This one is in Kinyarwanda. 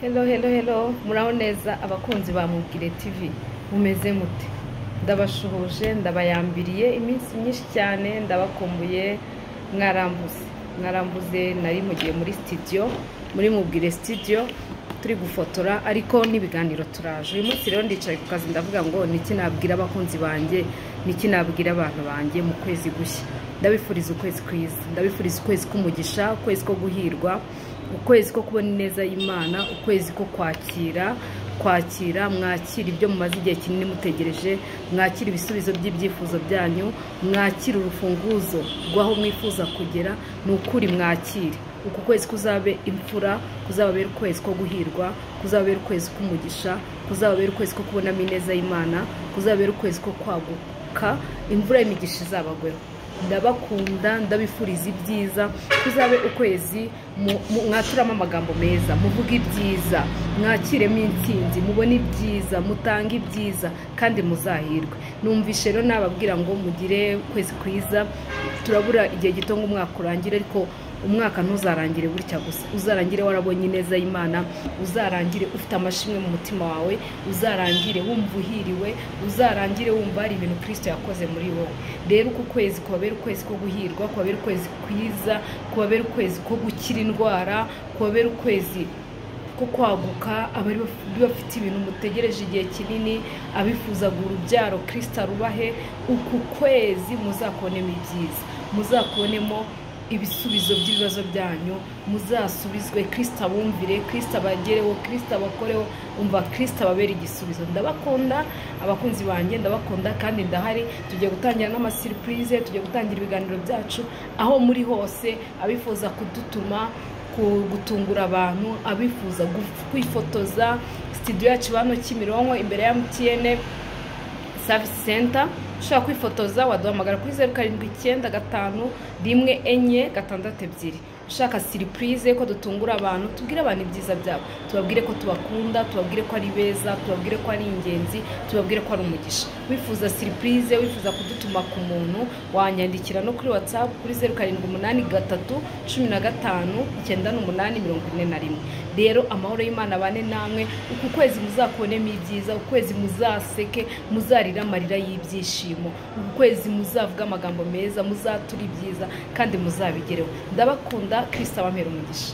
Hello, hello, hello, muraho neza abakunzi ba Mubwire TV, mumeze mute? Ndabashuhuje, ndabayambiriye iminsi myinshi cyane, ndabakumbuye, mwarambuze. Mwarambuze, nari mugiye muri studio, muri Mubwire studio turi gufotora, ariko n'ibiganiro turaje. Uyu munsi rero ndicaye ku kazi ndavuga ngo niki nabwira abakunzi banjye, niki nabwira abantu banjye mu kwezi gushya. Ndabifuriza ukwezi kwiza, ndabifuriza ukwezi k'umugisha, ukwezi ko guhirwa, ukwezi ko kubona ineza y'Imana, ukwezi ko kwakira, kwakira, mwakira ibyo mumaze igihe kinini mutegereje, mwakira ibisubizo by'ibyifuzo byanyu, mwakira urufunguzo rw'aho mwifuza kugera. Ni ukuri mwakire. Uku kwezi kuzabe imfura, kuzababera ukwezi ko guhirwa, kuzababera ukwezi k'umugisha, kuzababera ukwezi ko kubonamo ineza y'Imana, kuzababera ukwezi ko kwaguka, imvura y'imigisha izabagweho. Ndabakunda, ndabifuriza ibyiza, kuzabe ukwezi mwaturamo amagambo meza, muvuge ibyiza, mwakiremo intsinzi, mubone ibyiza, mutange ibyiza kandi muzahirwe. Numvishe rero nababwira ngo mugire ukwezi kwiza. Turabura igihe gito ngo umwaka urangire, ariko umwaka ntuzarangire gutya gusa, uzarangire warabonye ineza y'Imana, uzarangire ufite amashimwe mu mutima wawe, uzarangire wumva uhiriwe, uzarangire wumva hari ibintu Kristo yakoze muri wowe. Rero uku kwezi kubabera ukwezi ko guhirwa, kubabera ukwezi kwiza, kubabera ukwezi ko gukira indwara, kubabera ukwezi ko kwaguka, abari bafite ibintu mutegereje igihe kinini, abifuzaga urubyaro Kristo arubahe. Uku kwezi muzakubonemo ibyiza, muzakubonemo ibisubizo by'ibibazo byanyu, muzasubizwe, Kristo abumvire, Kristo abagereho, Kristo abakoreho, umva Kristo ababera igisubizo. Ndabakunda abakunzi banjye, ndabakunda kandi ndahari. Tugiye gutangira n'amasurprise, tugiye gutangira ibiganiro byacu aho muri hose, abifuza kudutuma, gutungura abantu, abifuza kwifotoza. Studio yacu hano Kimironko imbere ya MTN Service Center, ushaka kwifotoza waduhamagara kuri 0795 14 6 2. Ushaka surprise ko dutungura abantu, tubwire abantu ibyiza byabo, tubabwire ko tubakunda, tubabwire ko ari beza, tubabwire ko ari ingenzi, tubabwire ko ari umugisha. Wifuza surprise, wifuza kudutuma ku muntu, wanyandikira no kuri WhatsApp kuri 0783 15 98 41. Rero amahoro y'Imana abane namwe. Uku kwezi muzakubonemo ibyiza, ukwezi muzaseke, muzarira amarira y'ibyishimo, uku kwezi muzavuga amagambo meza, muzatura ibyiza kandi muzabigereho. Ndabakunda, Kristo abampera umugisha.